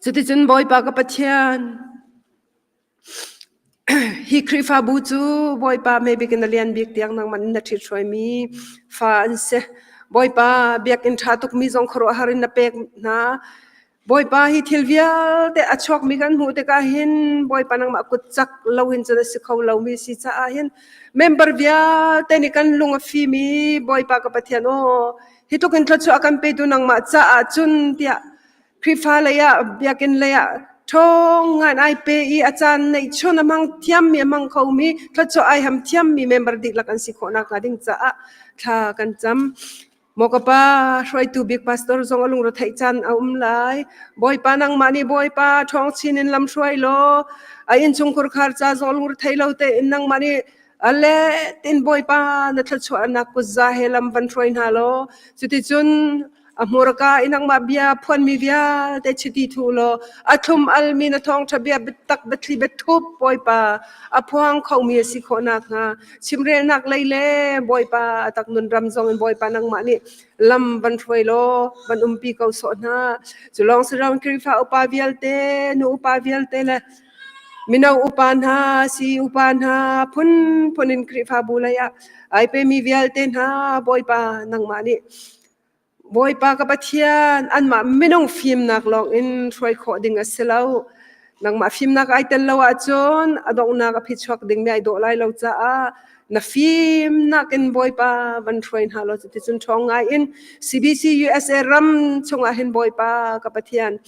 Cuticun Bawipa ka Pathian, hi Khrihfabu cu Bawipa mebik in a lian bik tiang nangmah in na ṭhithruaimi fa an si. Bawipa, biakinn ṭha tukmi zong khuaruahhar in na pek hna. Bawipa, hi thil vialte a chuakmi kan hmuh tikah hin Bawipa nangmah kut cak loin cun a si kho lomi si caah hin member vialte nih kan lung a fim i Bawipa ka Pathian aw, hi tluk in thluachuah a kan petu nangmah caah cun tiah Khrihfa lei ah biakinn lei ah ṭhawng ngai ai pe i a caan neihchun a hmang thiammi a hmang khomi thluachuah ai ham thiammi member dihlak an si khawh nakhnga ding caah thla kan cam. Maw ka pa, hruaitu bik pastor zong a lungre theih caan a um lai. Bawipa nangmah nih Bawipa ṭhawng chin in lam hruai law a innchungkhur khar ca zong a lungre thei lo tein nangmah nih a let in Bawipa na thluachuahnak kutza he lam van hruai hna law cuticun A hmurka i nangmah bia phuanmi vialte chiti thu law a thlum almi na thawngṭha bia biatak biathli biathup Bawipa a phuang khomi a si khawh nakhnga chimrelnak lei le Bawipa a tak nun ram zong in Bawipa nangmah nih lam van hruai law van umpi ko sawh hna. Cu lawng si lo Khrihfa upa vialte, nu upa vialte le mino upa hna, si upa hna, phunphun in Khrihfabu lei ah ai pemi vialte hna Bawipa nangmah nih Bawipa ka Pathian, anmah minung fimnak lawngin hruai khawh ding a si lo. Nangmah fimnak ai tel lo ahcun a donghnak a phichuak dingmi ai dawh lai lo caah na fimnak in Bawipa van hruai hna law cuticun ṭhawng ngai in CBC USA ram chungah hin Bawipa ka Pathian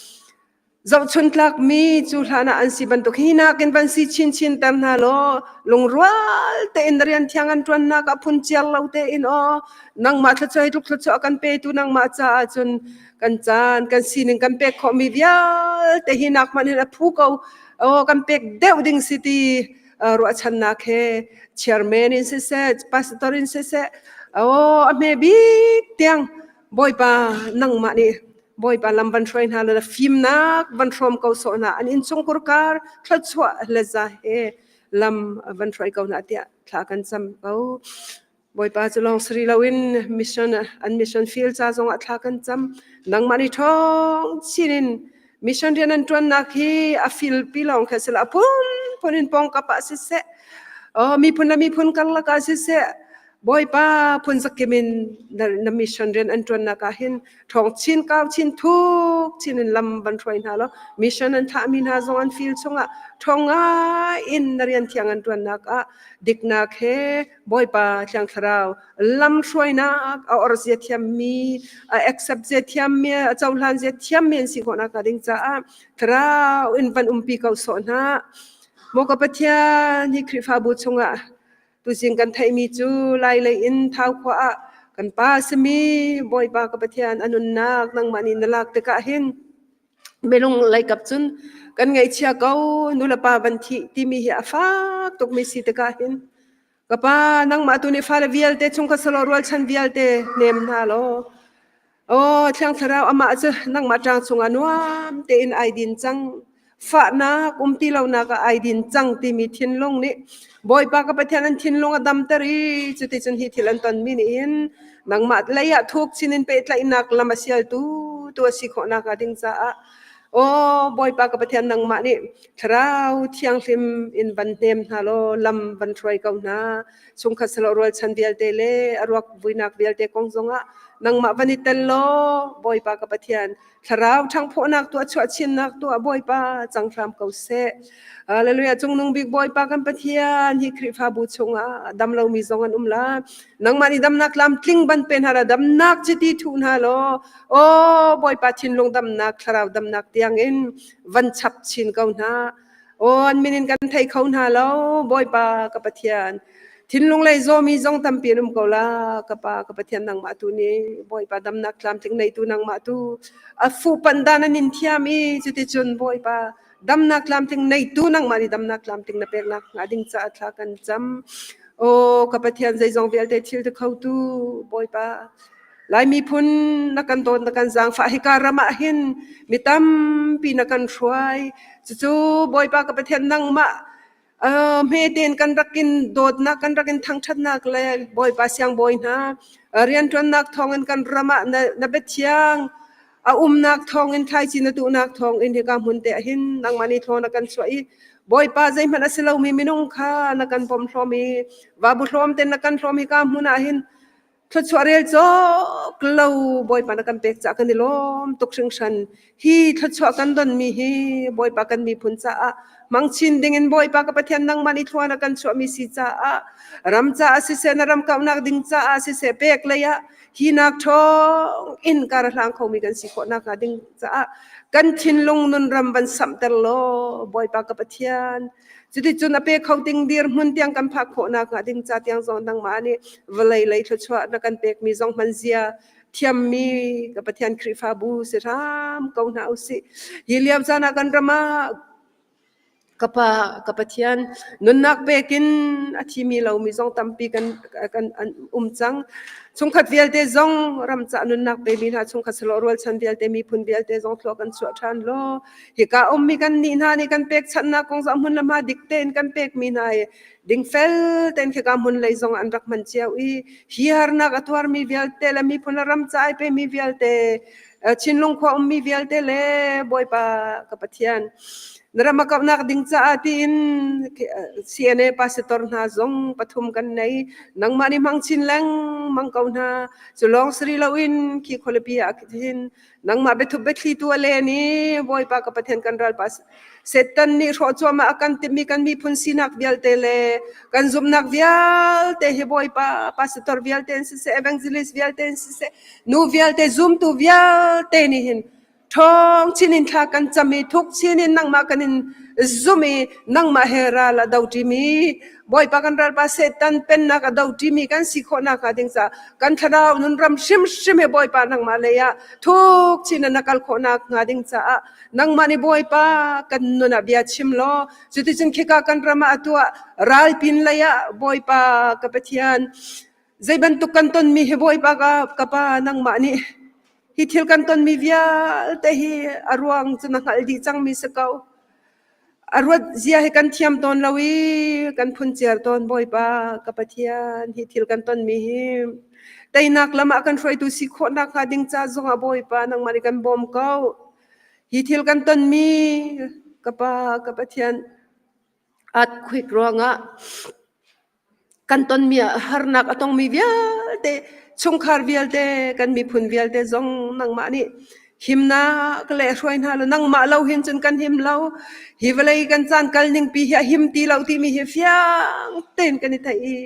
Zohchuntlakmi cu hlan ah an si bantuk hi nakin van si chinchin ter hna law lungrual tein na rian thiang an ṭuannak ah phunciar lo tein aw nangmah thluachuah hi tluk thluachuah kan petu nangmah caah cun kan caan kan sining kan pek khawhmi vialte hi nak hmanh hin a phu ko aw kan pek deuh ding si ti ruahchannak he chairman in siseh pastor in siseh aw a hme bik tiang Bawipa nangmah nih Bawipa lam van hruai hna le fimnak van hrawm ko sawh hna an innchungkhur kar thluachuah le za he lam van hruai ko hna tiah thla kan cam ko. Bawipa cu lawng sari loin mission an mission field ca zong ah thla kan cam. Nangmah nih ṭhawng chin in mission rian an ṭuannak hi a fil pi lawng kha sila a phunphun in pawngkap ah siseh, miphun le miphun karlak ah siseh, Bawipa phun zakim in na mission rian an ṭuannak ah hin ṭhawng chin kau chin thuk chin in lam van hruai hna law mission an thlahmi hna zong an field chungah ṭhawng ngai in na rian thiang an ṭuannak ah diknak he Bawipa Thiang Thlarau lam hruainak a or zia thiammi a accept zia thiammi a cohlan zia thiammi an si khawh nakhnga ding caah Thlarau in van umpi ko sawh hna. Maw ka Pathian hi Khrihfabu chungah Tuzing kan theihmi cu Lailei in Thau khua ah kan pa a simi Bawipa ka Pathian a nunnak nangmah nih na lak tikah hin minung leikap cun kan ngaihchia ko nulepa van thih timi hi a fak tukmi si tikah hin ka pa nangmah tu nih fale vialte chungkhat salo rualchan vialte hnem hna law Aw Thiang Thlarau amah cu nangmah ṭang chungah nuam tein ai din cang. Fahnak um ti lonak ah ai din cang timi thinlung nih Bawipa ka Pathian an thinlung a damter i cuticun hi thil an tonmi nih hin nangmah lei ah thuk chin in pehtlaihnak lam a sialtu tu a si khawh nakhnga ding caah Aw Bawipa ka Pathian nangmah nih Thlarau Thianghlim in van hnem hna law lam van hruai ko hna. Chungkhat salo rualchan vialte le a ruak vuinak vialte kong zongah nangmah van i tel law Bawipa ka Pathian thlarau ṭhangphawhnak tuah chuahchinnak tuah Bawipa cang hram ko seh. Hallelujah cungnung bik Bawipa kan Pathian hi Khrihfabu chungah dam lomi zong an um la nangmah nih damnak lam tling ban pe hna la damnak chiti thuh hna law aw Bawipa thinlung damnak thlarau damnak tiangin van chap chin ko hna Aw an min in kan thei kho hna lo Bawipa ka Pathian thinlung lei zawmi zong tampi an um ko la ka pa ka Pathian nangmah tu nih Bawipa damnak tlamtling neitu nangmah tu a fuhpanh dan an in thiam i cuticun Bawipa damnak tlamtling neitu nangmah nih damnak tlamtling na peknak hnga ding caah thla kan cam aw ka Pathian zeizong vialte thil ti khotu Bawipa Lai miphun na kan dawt na kan zaangfah hika ram ah hin mi tampi na kan hruai cucu Bawipa ka Pathian nangmah hme tein kan rakin dawtnak kan rakin thangṭhatnak le Bawipa siangbawi hna rianṭuannak thawngin kan ram ah na biathiang. A umnak thawngin thlaici na tuhnak thawngin hika hmun te ah hin nangmah nih thlawn a kan chuah i Bawipa zeihmanh a si lomi minung kha na kan pom hlawm i vabu hlawm ten na kan hlawm hika hmun ah hin thluachuah rel cawk lo Bawipa na kan pek caah kan i lawm tuk hringhran. Hi thluachuah kan donmi hi Bawipa kan miphun caah mangchin dingin Bawipa ka Pathian nangmah nih thlua na kan chuahmi si caah ram caah siseh na ram kauhnak ding caah siseh pek lei ah hi nak ṭhawng in kar a hlang khomi kan si khawh nakhnga ding caah kan thinlung nun ram van samhter law Bawipa ka Pathian cuticun a pe kho ding dirhmun tiang kan phak khawh nakhnga ding ca tiang zong nangmah nih vawlei lei thluachuah na kan pekmi zong hman zia thiammi ka Pathian Khrihfabu si hram ko hna usih. Hi lio caan ah kan ram ah Ka Pa, ka Pathian, nunnak pekin a thimi lomi zong tampi kan, kan an um cang. Chungkhat vialte zong ram ca nunnak pemi hna chungkhat selaw rualchan vialte miphun vialte zong thlua kan chuah ṭhan law hika ummi kan nih hna nih kan pekchanhnak kong zong hmun le hma dik tein kan pekmi hna hi dingfel tein khika hmun lei zong an rak hman cio i hi harnak a tuarmi vialte le miphun le ram ca ai pemi vialte Chinlung khua ummi vialte le Bawipa ka Pathian na ram a kauhnak ding caah tiin CNA pastor hna zong pathum kan nei nangmah nih hmang chin lengmang ko hna cu lawng sari loin khi khualipi ah hin nangmah biathup biathli tu a len i Bawipa ka Pathian kan ralpa Satan nih hrawh cuahmah a kan timhmi kan miphun sinak vialte le kan zumhnak vialte hi Bawipa pastor vialte in siseh evangelist vialte in siseh nu vialte zumtu vialte nih hin ṭhawng chin in thla kan cam i thuk chin in nangmah kan in zum i nangmah he ral a do ṭimi Bawipa kan ralpa Satan pennak a do ṭimi kan si khawh nakhnga ding caah kan thlarau nun ram hrimhrim he Bawipa nangmah lei ah thuk chin in na kal khawh nakhnga ding caah nangmah nih Bawipa kan nun ah bia chim law cuticun khika kan ram ah a tuah ral pin lei ah Bawipa ka Pathian Zei bantuk kan tonmi hi Bawipa ka, ka Pa nangmah nih hi thil kan tonmi vialte hi a ruang cu na hngalh dih cangmi si ko. A ruat zia hi kan thiam tawn lo i kan phunciar tawn Bawipa ka Pathian hi thil kan tonmi hi teinak lam ah kan hruaitu si khawh nakhnga ding ca zongah Bawipa nangmah nih kan bawm ko. Hi thil kan tonmi ka Pa ka Pathian earthquake ruangah Kan tonmi ah harnak a tongmi vialte, chungkhar vialte, kan miphun vialte zong nangmah nih himnak le hruai hna law nangmah lo hin cun kan him lo. Hi vawlei kan caan kal ningpi hi a him ti lo timi hi fiang tein kan i theih i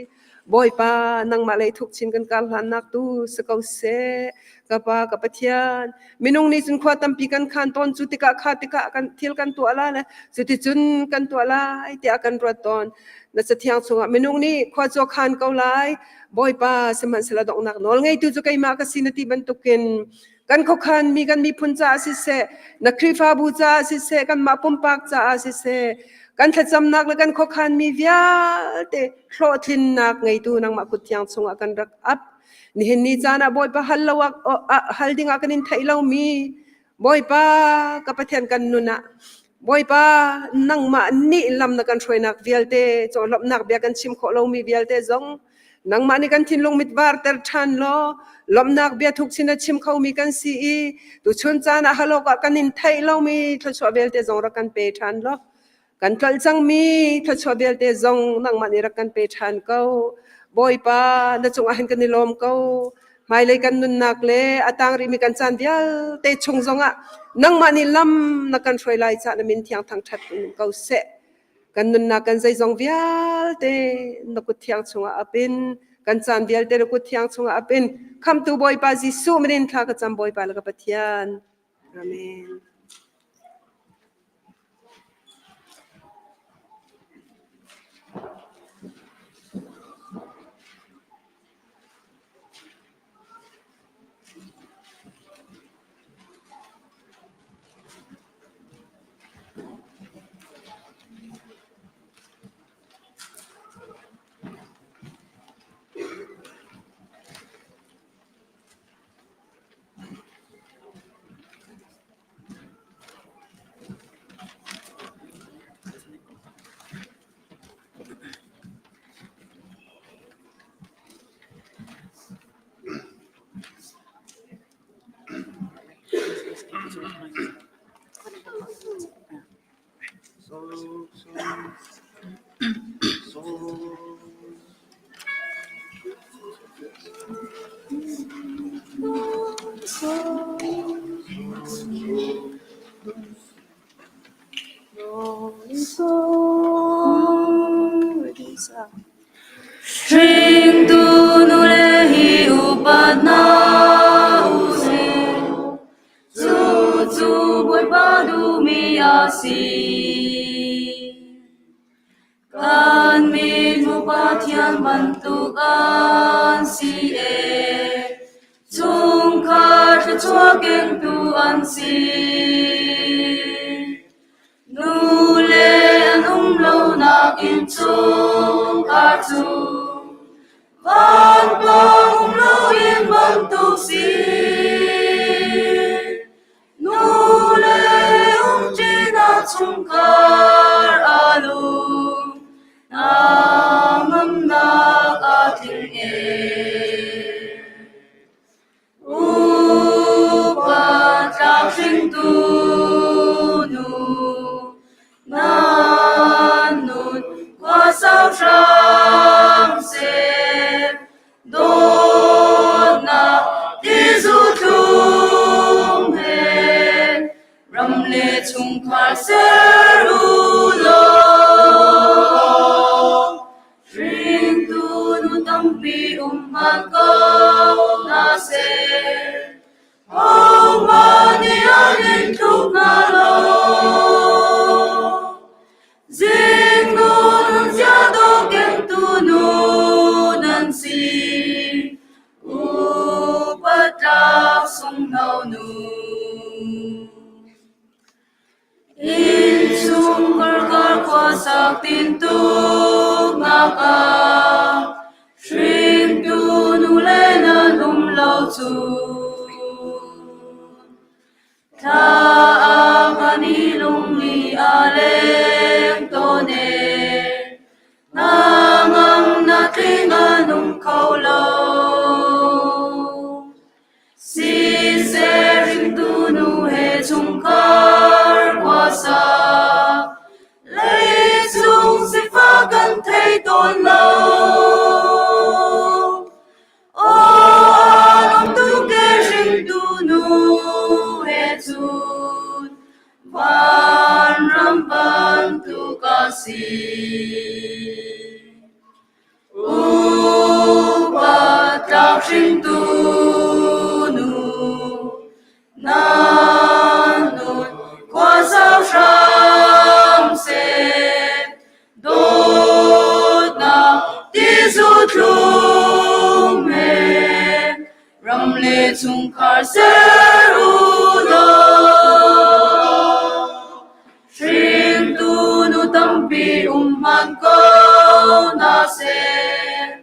Bawipa nangmah lei thuk chin kan kar hlannak tu si ko seh. Ka Pa, ka Pathian, minung nih cun khua tampi kan khan tawn cu tikah kha tikah kan thil kan tuah la le cuticun kan tuah lai tiah kan ruat tawn. Na cathiang chungah minung nih khua cu a khan ko lai. Bawipa, sihmanhsehlaw donghnak nawl ngeitu cu keimah ka si na ti bantukin kan khuakhanmi kan miphun caah siseh, na Khrihfabu caah siseh, kanmah pumpak caah siseh, kan thlacamnak le kan khuakhanmi vialte hlawhtlinnak ngeitu nangmah kut thiang chungah kan rak ap. Nihin ni caan ah Bawipa hal lo ah hal dingah kan in theih lomi Bawipa ka Pathian kan nun ah Bawipa nangmah nih lam na kan hruainak vialte conglawmhnak bia kan chim khawh lomi vialte zong nangmah nih kan thinlung mit varter ṭhan law lawmhnak bia thuk chin a chim khomi kan si i tuchun caan ah halawk ah kan in theih lomi thluachuah vialte zong rak kan pe ṭhan law Kan tlolh cangmi thluachuah vialte zong nangmah nih rak kan pe ṭhan ko. Bawipa, na cungah hin kan i lawm ko. Hmailei kan nunnak le a tang rihmi kan caan vialte chung zongah nangmah nih lam na kan hruai lai caah na min thiang thangṭhat in ko seh. Kan nunnak kan zeizong vialte na kut thiang chungah ap in kan caan vialte na kut thiang chungah ap in Khamhtu Bawipa Jesuh min in thla ka cam Bawipa le ka Pathian. Amen. Hringtu nule hi upat hna usih. Cucu Bawipa duhmi a si. Kan mithmuh Pathian bantuk an si ee. Chungkhar thluachuah kengtu an si. Nule an um lonak innchungkhar cu vanpang um loin bantuk si. Nule umṭinak chungkhar aa lung, hnangamnak aa tling ee. Upa tlak hringtu nu, nan nun khua sau hram seh. Dawtnak tizu thlum he ram le chungkhar ser u law. Hringtu nu tampi um hman ko hna seh. Hohmanh nih an in tluk hna lo. Zingnu nun zia dawh kengtu nu nan si. Upat tlak sunghno nu. Innchungkhar kar khuasak tintuknak ah hringtu nule nan um lo cu. Thla a kan i lungli a leng tawn ee. Hnangam na tling a nung kho lo. Siseh hringtu nu he chungkhar khuasa leicung sifak kan thei tawn lo. Aw lawm tuk e hringtu nu he cun vanram bantuk a si. Upa tlak hringtu nu, nan nun khua sau hram seh. Dawtnak tizu thlum he ram le chungkhar ser u law. Hringtu nu tampi um hman ko hna seh.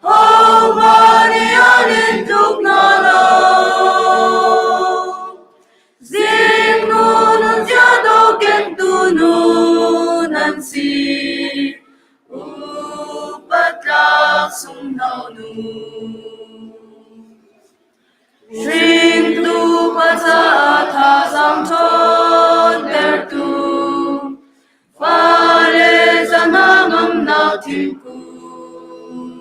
Hohmanh nih an in tluk hna lo. Zingnu nun zia dawh kengtu nu nan si. Upat tlak sunghno nu. Hringtu pa caah thazaang ṭhawntertu, fale ca hnangamnak thingkung.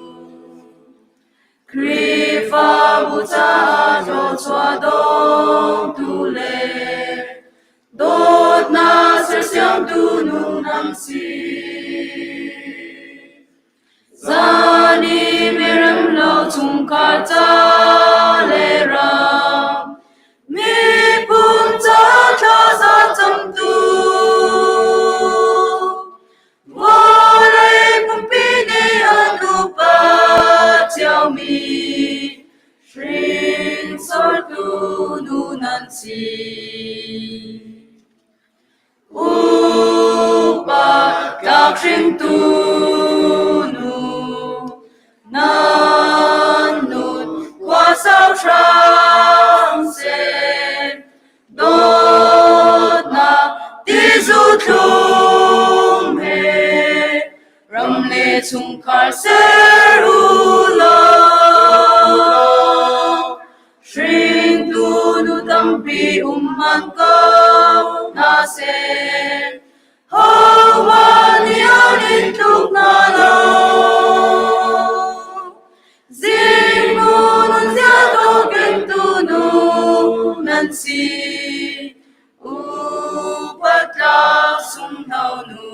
Khrihfabu caah thluachuah dawngtu le dawtnak sersiamtu nu nan si. Zan i miremlo chungkhar ca le ram, miphun ca thlaza camtu. Vawlei pumpi nih an upat ciomi, hringsortu nu nan si. Upa tlak hringtu nu, nan nun khua sau hram seh. Dawtnak tizu thlum he ram le chungkhar ser u law. Hringtu nu. tampi um hmanh ko hna seh, hohmanh nih an in tluk hna lo. Zingnu nunzia dawhkengtu nu nan si, upat tlak sunghno nu.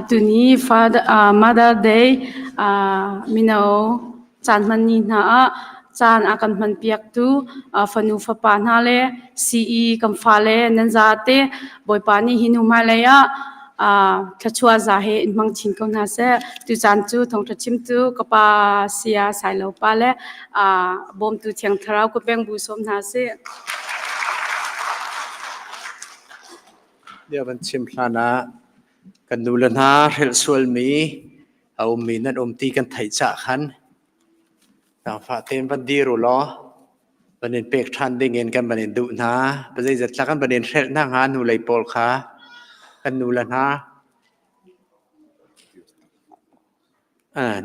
Tuni Mother Day mino caan hman ni hna ah caan a kan hmanpiaktu fanu fapa hna le CE kan fale nan zate Bawipa nih hi hnu hmailei ah thluachuah za he in hmang chin ko hna seh. Tucaan cu thawngṭha chimtu ka pa Saya Sailo pa le bawmtu Thiang Thlarau ka peng bu sawm hna sih. Bia van chim hlan ah kan nu le hna hrelh sualmi a ummi nan um ti kan theih cah khan zaangfah tein van dir u law van in pek ṭhan ding in kan van in duh hna. Zeizat tla kan van in hrelh hna hnga hnulei pawl kha kan nu le hna.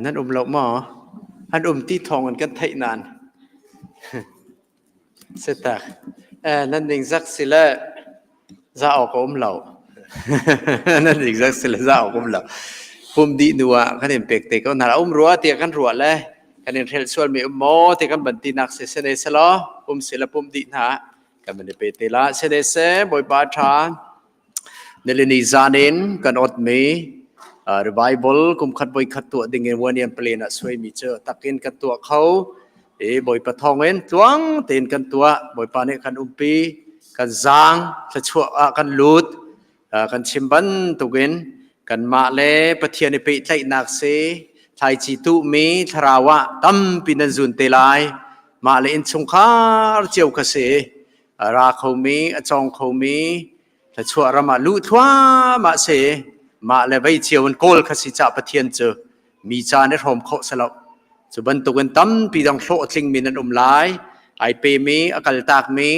Nan um lo maw? An um ti thawng in kan theih nain. Sitak. Nan ningzak si le za awk a um lo. Nan ningzak si le za awk um lo. Pum dih hnu ah kan in pek te ko hna. A um rua tiah kan ruah le kan in hrelh sualmi um maw ti kan ban tinak si se ne selaw pum si le pum dih hna kan van i pe te la. Se ne se Bawipa ṭha. Nilini zan in kan otmi revival kumkhat voikhat tuah ding in one year plan ah suaimi cu takin kan tuah kho i Bawipa thawng in tluang tein kan tuah. Bawipa nih kan umpi, kan zaang, thluachuah ah kan lut. Kan chim bantukin kanmah le Pathian i pehtlaihnak si thlaici tuhmi thlarau ah tampi nan zun te lai. Mah le innchungkhar cio kha si. A ra khomi, a cawng khomi, thluachuah ram ah luh thluahmah si. Mah le vei cio in kawl kha si cah Pathian cu mi ca nih hrawm khawh si lo. Cu bantukin tampi dang hlawh a tlingmi nan um lai. Ai pemi, a kaltakmi,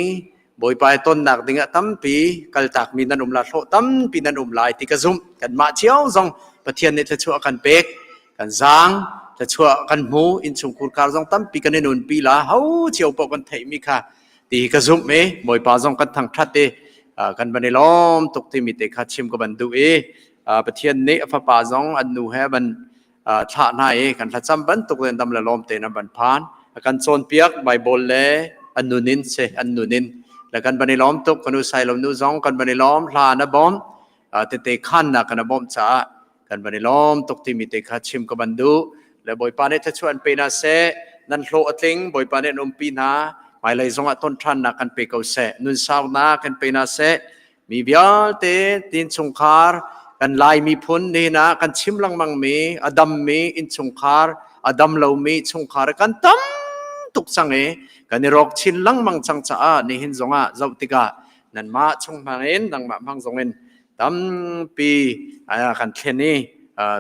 Bawipa i tonnak ding ah tampi kaltakmi nan um la, hlawh tampi nan um lai ti ka zumh. Kanmah cio zong Pathian nih thluachuah a kan pek. Kan zaang, thluachuah kan hmu, innchungkhur kar zong tampi kan i nunpi la, ho cio paoh kan theihmi kha ti ka zumh i Bawipa zong kan thangṭhat i kan van i lawm tuk timi te kha chim ka van duh i Pathian nih a fapa zong an nu he van thlah hna i kan thlacam bantuk in dam le lawm tein an van phan. A kan cawnpiak Bible le an nun in si an nun in le kan van i lawm tuk kan u sai lo nu zong kan van i lawm hla na bawm tete khan na kan bawmh caah kan van i lawm tuk timi te kha chim ka van duh le Bawipa nih thluachuah an pe hna seh nan hlawh a tling Bawipa nih an umpi hna hmailei zongah ton ṭhannak kan pe ko seh nun saunak kan pe hna seh mi vialte tin chungkhar kan Lai miphun nihin ah kan chim lengmang mi a dam mi innchungkhar a dam lomi chungkhar kan tam tuk cang i kan i rawk chin lengmang cang caah nihin zongah zoh tikah nanmah chung hmang in nangmah hmang zong in tampi kan thlen i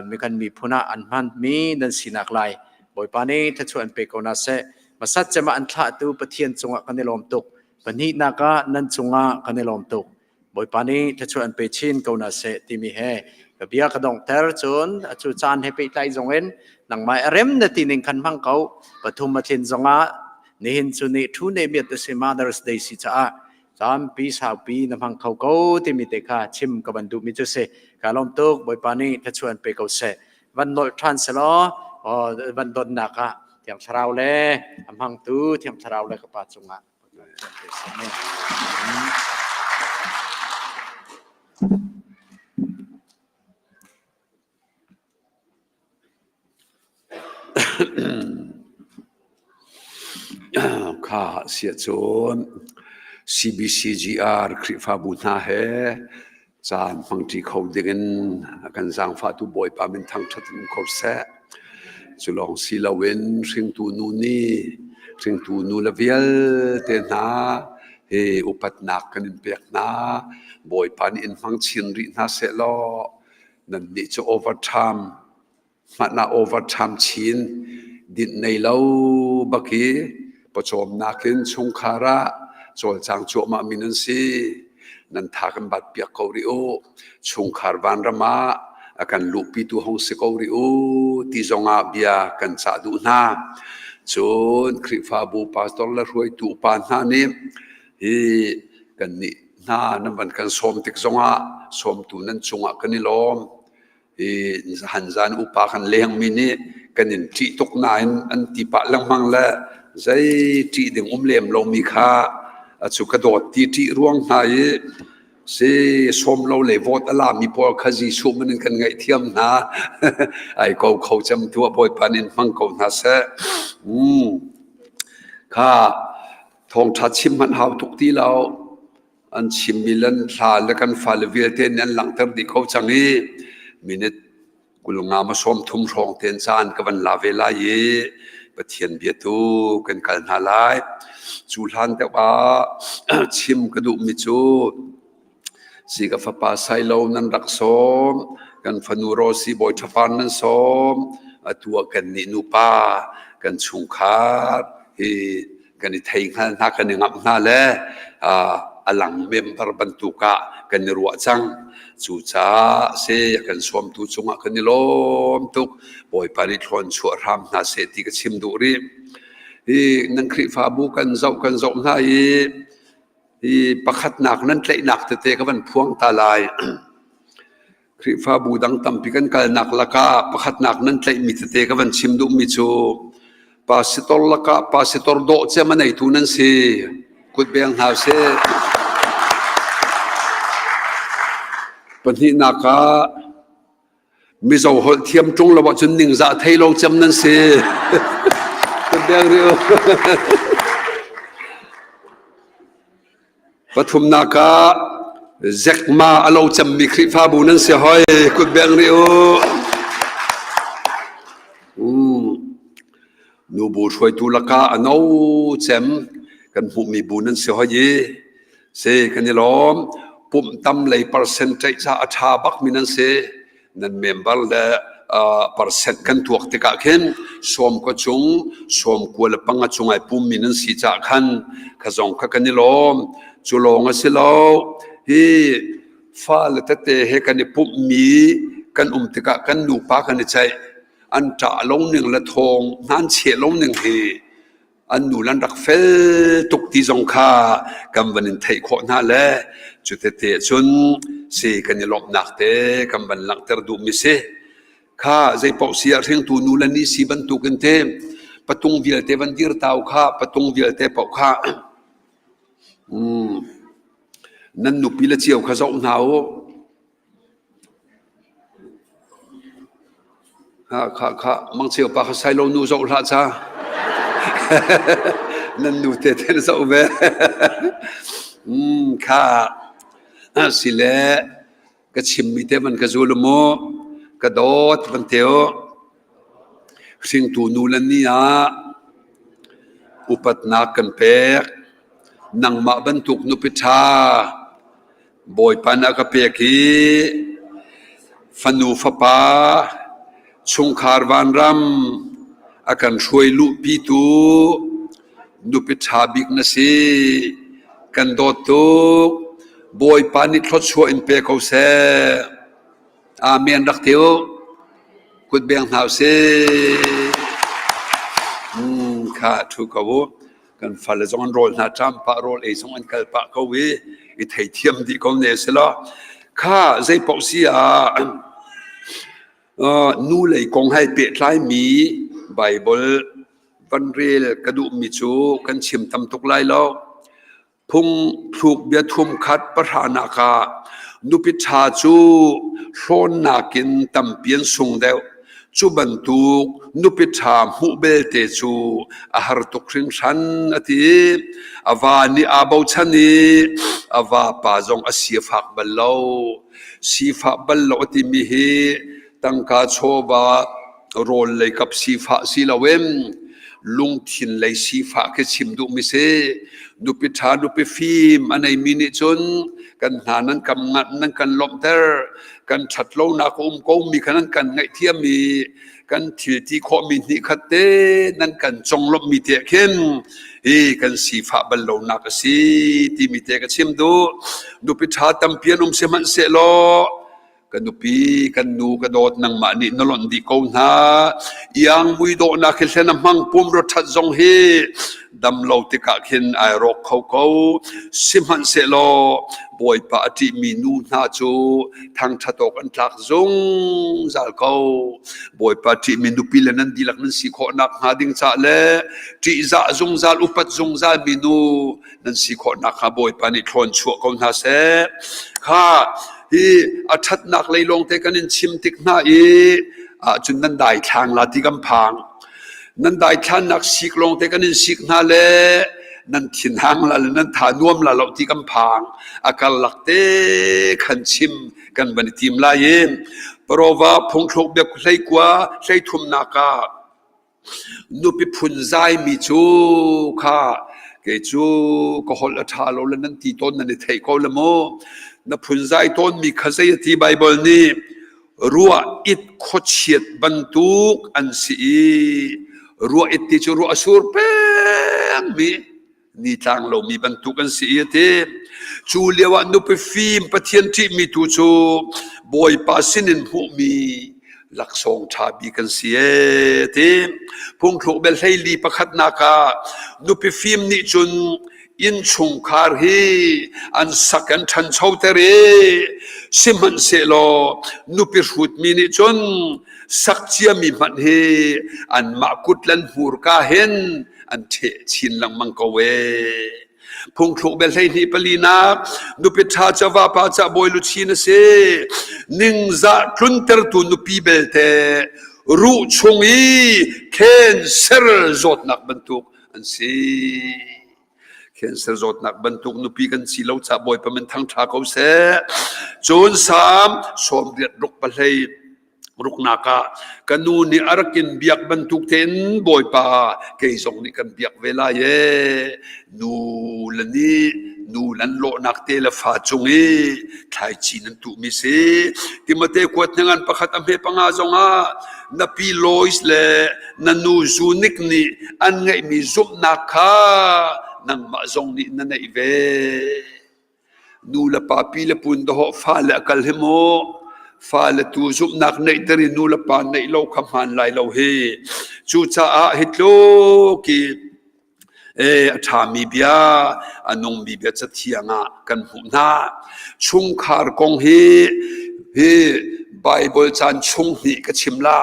mi kan miphun ah an hmanmi nan sinak lai Bawipa nih thluachuah an pe ko hna seh. Masat cem ah an thlahtu Pathian cungah kan i lawm tuk. Pahnihnak ah nan cungah kan i lawm tuk. Bawipa nih thluachuah an pe chin ko hna seh timi he ka bia ka donghter cun acu caan he pehtlai zong in nangmah a rem na ti ning khan hmang ko. Pathum a tlin zongah nihin cu ni thu ne miat a si Mother's Day si caah Tampi saupi na hmang kho ko timi te kha chim ka van duhmi cu si. Ka lawm tuk Bawipa nih thluachuah pe ko seh. Van nolh ṭhan selaw van donnak ah Thiang Thlarau le a hmangtu Thiang Thlarau le ka Pa cungah Kha siah cun CBCGR Khrihfabu hna he caan hmangṭi kho dingin a kan zaangfahtu Bawipa min thangṭhat in um kho seh. Cu lawng si loin hringtu nu nih hringtu nu le vialte hna hi upatnak kan in pek hna. Bawipa nih in hmang chin rih hna seh law Nannih cu overtime hmanh ah overtime chin dinh nei lo bak i pawcawmnak in chungkhar ah cawlcang cuahmah mi nan si. Nan tha kan bat piak ko rih u. Chungkhar vanram ah a kan luhpitu hong si ko rih u ti zongah bia kan cah duh hna. Cun Khrihfabu pastor le hruaitu upa hna nih hi kannih hna nan van kan sawm tik zongah sawmtu nan cungah kan i lawm. Hi han zan upa kan lengmi nih kan in ṭih tuk nain an ti pah lengmang le zei ṭih ding um lem lomi kha cu ka dawt ti ṭih ruang hna i si sawm lo le vote a lami pawl kha Jesuh min in kan ngaihthiam hna. Ai ko kho cem tu ah Bawipa nih in hmang ko hna seh. Kha thawngṭha chim hmanh hau tuk ti lo. An chimmi le an hla le kan fale vialte nih an langhter dih ko cang i minute 50 ma 30 hrawng ten caan ka van la ve lai i Pathian bia tu kan kal hna lai. Cu hlan deuh ah chim ka duhmi cu si ka fapa Sailo nan rak sawm, kan fanu Rosi Bawi Ṭha nan sawm, atu ah kan nih nupa kan chungkhar hi kan i thei hngal hna kan i ngamh hna le a lang member bantuk ah kan i ruah cang. Cucaah si a kan sawmtu cungah kan i lawm tuk. Bawipa nih thlawn chuah hram hna seh ti ka chim duh rih. Hi nan Khrihfabu kan zoh kan zoh hna i hi pakhatnak nan tlaihnak tete ka van phuang ta lai. Khrihfabu dang tampi kan kalnak lakah pakhatnak nan tlaihmi tete ka van chim duhmi cu pastor lakah pastor dawh cem a neitu nan si. Kutbeng hna usih. Pahnihnak ah Mizo holh thiam ṭung lo ahcun ningzah thei lo cem nan si. Kutbeng rih u. Pathumnak ah Zekma a lo cemmi Khrihfabu nan si hoi kutbeng rih u. Nubu hruaitu lakah a no cem kan hmuhmi bu nan si hoi i si kan i lawm. Pumh tam lei percentage ca a ṭha bakmi nan si. Nan member le percent kan tuak tikah khin sawm ka cung sawm kua le panga cung ai pummi nan si caah khan kha zong kha kan i lawm. Cu lawng a si lo. Hi fale tete he kan i pumhmi kan um tikah kan nupa kan i ceih. An ṭah lo ning le thawng hnan cheh lo ning hi an nu le an rak fel tuk ti zong kha kan van in theih khawh hna le cu tete cun si kan i lawmhnak te kan van langhter duhmi si. Kha zeipaoh si ah hringtu nu le ni si bantukin te patung vialte van dir tau kha patung vialte paoh kha nan nupi le cio kha zoh hna u. Kha kha mangcheu pa kha sailo nu zoh hlah ca. Nan nu te te na zoh ve. Kha si le ka chimmi te van ka zul mu. Ka dawt van te u. Hringtu nu le ni ah upatnak kan pek. Nangmah bantuk nupi ṭha Bawipa nih a ka pek i fanu fapa chungkhar vanram a kan hruai luhpitu nupi ṭha bik na si. Kan dawt tuk. Bawipa nih thluachuah in pe ko seh. Amen rak ti u. Kut beng hna usih. Kha ṭhu ko u. Kan fale zong an rawl hna ṭam pah rawl ei zong an kal pah ko i i theithiam dih ko ne si lo. Kha zei paoh si ah nu lei kong hai pehtlaimi Baibal van rel ka duhmi cu kan chim tam tuk lai lo. Phungthluk biathum khat pahranak ah nupi ṭha cu hlawnnak in tampi an sung deuh. Cu bantuk nupi ṭha hmuh belte cu a har tuk hringhran a ti. A va nih aa bochan i a vapa zong a si a fak bal lo. Sifah bal lo a timi hi tangka chawva rawl lei kap sifah si loin lungthin lei sifah khi chim duhmi si. Nupi ṭha nupi fim a neimi nih cun kan hna nan kam nan kan lawmhter, kan ṭhat lonak a um komi kha nan kan ngaihthiam i kan thil ti khawhmi hnihkhat te nan kan conglawmhmi te khin. Hi kan sifah bal lonak a si timi te ka chim duh. Nupi ṭha tampi an um sihmanhsehlaw ka nupi kan nu ka dawt nangmah nih na lonh dih ko hna. Iang muidawhnak hi hlen a hmang pum rawṭhat zong hi dam lo tikah khin ai rawk kho ko. Sihmanhsehlaw Bawipa a ṭihmi nu hna cu thangṭhat awk an tlak zungzal ko. Bawipa ṭihmi nupi le nan dihlak nan si khawh nakhnga ding caah le ṭihzah zungzal upat zungzal mi nu nan si khawh nakhnga Bawipa nih thlawn chuah ko hna seh. Kha hi a ṭhatnak lei lawngte kan in chim tik hna i ahcun nan daithlang la ti kan phang. Nan daithlannak sik lawngte kan in sik hna le nan thinhang la le nan tha nuam la lo ti kan phang. A karlak te khan chim kan van i tim lai i Parova phungthluk bia hlei kua hlei thumnak ah Nupi phunzaimi cu kha kei cu ka holh a ṭha lo le nan ti tawn nan i theih ko le mu. Na phunzai tawnmi kha zei a ti Baibal nih ruah it khuachiat bantuk an si i ruah it ti cu ruah a sur pengmi nitlang lomi bantuk an si i a ti. Cu lio ah nupi fim Pathian ṭihmi tu cu Bawipa sinin hmuhmi laksawng ṭha bik an si ee ti. Phungthluk bel hleili pakhatnak ah nupi fim nih cun innchungkhar hi an sak an ṭhanchoter i sihmanhsehlaw nupi hrutmi nih cun sak ciami hmanh hi anmah kut le an hmurka hin an ṭheh chin lengmang ko ee. Phungthluk bel 12 palinak nupi ṭha ca vapa ca bawi luchin a si. Ningzah tluntertu nupi belte ruh chung i cancer zawtnak bantuk an si. Cancer zawtnak bantuk nupi kan si lo ca Bawipa min thangṭha ko seh. Cun Salm 86 pahlei ruknak ah ka nu nih a rak in biak bantuk tein Bawipa kei zong nih kan biak ve lai ee. Nu le nih nu lan lawhnak te le fa cung i thlaici nan tuhmi si. Timote kuat hnengan pakhat a hme panga zong ah na pi Lois le na nu Zunik nih an ngeihmi zumhnak kha nangmah zong nih na neih ve. Nu le pa pi le pun dawh fale a kal hi mu. Fale tu zumhnak neihter i nu le pa neih lo kha hmaan lai lo hi. Cucaah hi tluk i a ṭhami bia, a nungmi bia cathiang ah kan hmuh hna. Chungkhar kong hi hi Bible caan chung hnih ka chim la.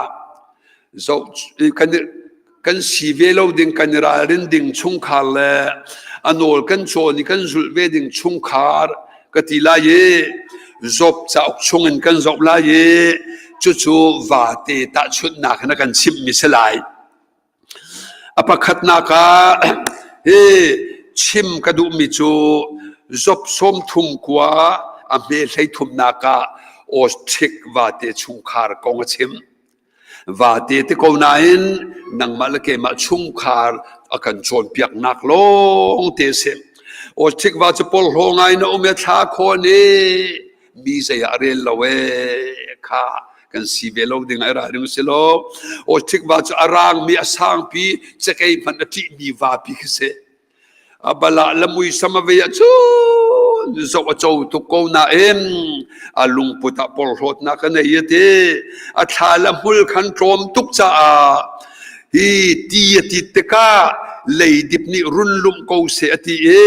Zoh kan kan si ve lo ding kan i ralrin ding chungkhar le a nawl kan cawn i kan zulh ve ding chungkhar ka ti lai i Job cauk chung in kan zoh lai i cucu vate tahchunhnak in a kan chimhmi si lai. A pakhatnak ah hi chim ka duhmi cu Job 33 a hme 33nak ah ostrich vate chungkhar kong a chim. Vate te ko nain nangmah le keimah chungkhar a kan cawnpiaknak lawng te a si. Ostrich va cu porhlaw ngai na um i thla khawn i mi zei ah a rel lo ee kha kan si ve lo ding ai ralring si lo. Ostrich va cu a rangmi a sangpi cakei hmanh a ṭihmi vapi khi si. A balah le muisam a vei ahcun zoh a co tuk ko nain a lungput ah porhlawtnak a nei a ti. A thla le hmul khan tlawm tuk caah hi ti a tit tikah leidip nih run lumh ko seh a ti i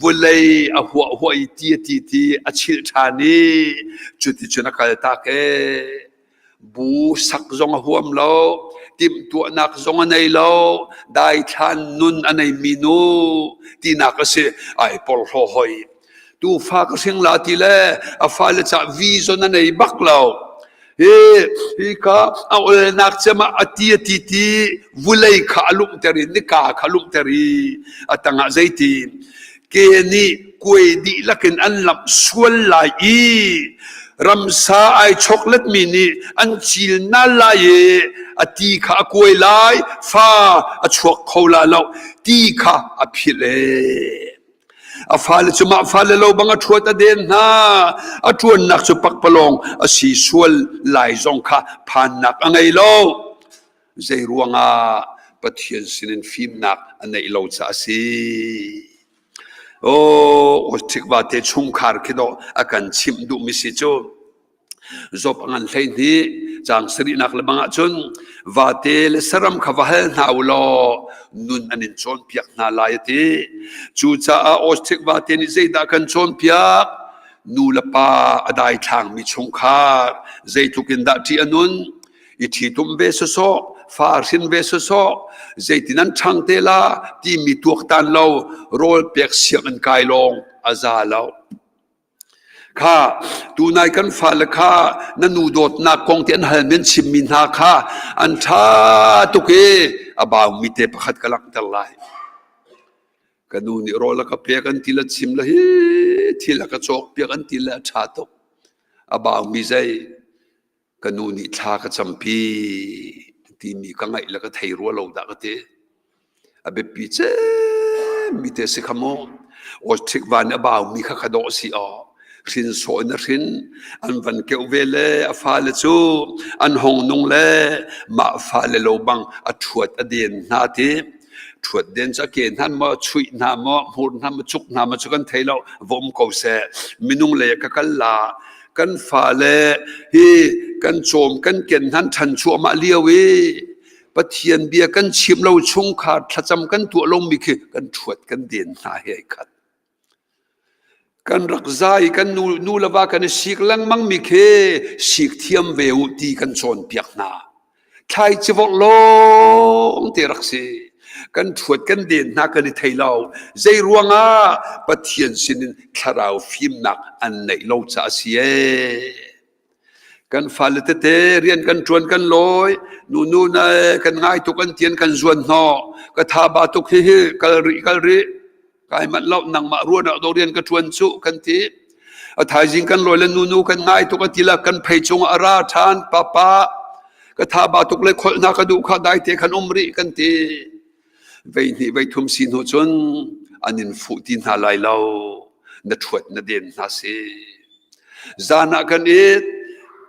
vulei a huah huah i ti a ti ti a chilh ṭhan i cuticun a kaltak ee. Bu sak zong a huam lo, timhtuahnak zong a nei lo, daithlan nun a neimi nu tinak a si. Ai porhlaw hoi. Tufa ka hring la ti le a fale cah vision a nei bak lo. Hi hi ka a olnak cem ah a ti a ti ti vulei kha a lumhter i nika kha a lumhter i a tangah zeiti ke nih kuai dihlak in an lamh sual lai i ramsa ai chokletmi nih an cil nal lai i a ti kha a kuai lai fa a chuak kho la lo ti kha a philh ee a fale cu mah fale lo bang a ṭhuat a den hna a ṭuannak cu pakpalawng a si sual lai zong kha phannak a ngei lo. Zei ruangah? Pathian sinin fimnak a neih lo caah a si. Aw, ṭhik vate chungkhar khi dawh a kan chimh duhmi si cu. Job a ngan 12 caang sarihnak le bang ahcun vate le saram kha va hal hna u law nun an in cawnpiak hna lai a ti. Cucaah ostrich vate nih zeidah kan cawnpiak? Nu le pa a daithlangmi chungkhar zeitluk in dah ṭih a nun? I ṭhitum ve sawsawh, fa hrin ve sawsawh, zeitin an ṭhang te la timi tuaktan lo rawl pek sianginn kai lawng a za lo. Kha tunai kan fale kha na nu dawtnak kong ti an hal men chimmi hna kha an ṭha tuk i a baumi te pakhat ka langhter lai. Ka nu nih rawl a ka pek an ti le chim le hi thil a ka cawk piak an ti le a ṭha tuk. A baumi zei ka nu nih thla ka campi timi ka ngaih le ka thei rua lo dah ka ti. A biapi cemmi te si kha mu. Ostrich van a baumi kha kha dawh si aw. Hrin sawh in a hrin. An van keuh ve le a fale cu an hong nung le mah fale lo bang a ṭhuat a den hna ti. Ṭhuat den cu a ke hna maw, chuih hna maw, hmur hna maw, cuk hna maw cu kan thei lo. Va um ko seh. Minung lei ah ka kal la. Kan fale hi kan cawm kan ken hnan ṭhan cuahmah lio i Pathian bia kan chim lo chungkhar thlacam kan tuah lomi khi kan ṭhuat kan den hna he ai khat. Kan rak zai kan nu, nu le va kan i sik lengmang mi khi sik thiam ve u ti kan cawnpiak hna. Thlaici vorh lawng te rak si. Kan ṭhuat kan den hna kan i thei lo. Zei ruangah Pathian sinin thlarau fimnak an neih lo caah a si ee. Kan fale tete rian kan ṭuan kan lawi, nunu na kan ngai tuk an tian kan zuan hnawh. Ka tha ba tuk hihi kal rih kal rih. Kai manh lo nangmah ruan ah do rian ka ṭuan cu kan ti. A thaizing kan lawi le nunu kan ngai tuk a ti la kan phei cungah a ra ṭhan papa ka tha ba tuk le kholh hna ka duh kha dai te khan um rih kan ti. Vei hnih vei thum si hnu cun an in fuh ti hna lai lo. Na ṭhuat na den hna si. Zan ah kan it.